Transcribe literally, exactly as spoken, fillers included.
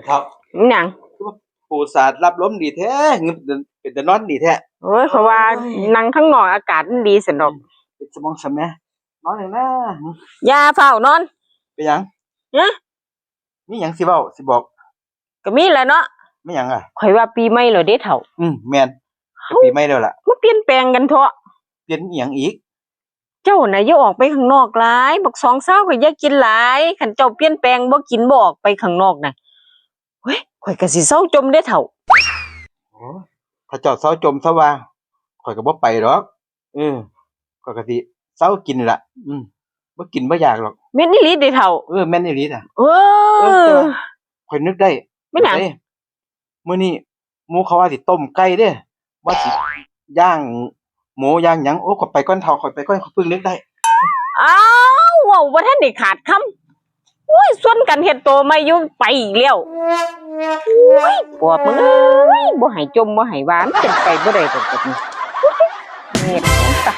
ครับ มันหยัง ปูสาดรับลมดีแท้ เป็นตานอนดีแท้ โอ้ย เพราะว่า โอ้ย นั่งข้างนอกอากาศมันดีสนอก เป็นสมองสมแม่นอนอย่างน่า อย่าเฝ้านอน เป็นหยัง ฮะ มีหยังสิเว้าสิบอก ก็มีแหละเนาะ ไม่หยังอ่ะ ข่อยว่าปีใหม่แล้วเด้เฒ่า อืมแม่นก็ปีใหม่แล้วล่ะ มาเปลี่ยนแปลงกันเถาะ เปลี่ยนอีหยังอีก เจ้าน่ะอย่าออกไปข้างนอกหลาย บักสองสาวก็อย่ากินหลาย คันเจ้าเปลี่ยนแปลงบ่กินบ่ออกไปข้างนอกน่ะ เฮ้ย ข่อยก็สิเซาจ่มเด้เฒ่า โอ้ถ้าเจ้าเซาจ่มเซาว่าข่อยก็บ่ไปดอก เออข่อยก็สิเซากินนี่ล่ะ อืมบ่กินบ่อยากหรอก แม่นอีหลีเด้เฒ่า เออแม่นอีหลีน่ะ เอ เออแต่ อ ว่า ข่อยนึกได้ ไม่หยัง เด้มื้อนี้หมู่เขาว่าสิต้มไก่เด้ ว่าสิย่างหมูย่างหยัง โอ้ข่อยไปก่อนเฒ่า ข่อยไปก่อน ข่อยเพิ่งนึกได้ อ้าวเว้าบ่ทันได้ขาดคำ โอ้ย ส่วนกันเฮ็ดโตใหม่อยู่ ไปอีกแล้ว โอ้ย ปอบมึงเอ้ย บ่ให้จ่มบ่ให้ว่า มันเป็นไปบ่ได้ดอกแบบนี้ เฮ็ดหยังซะ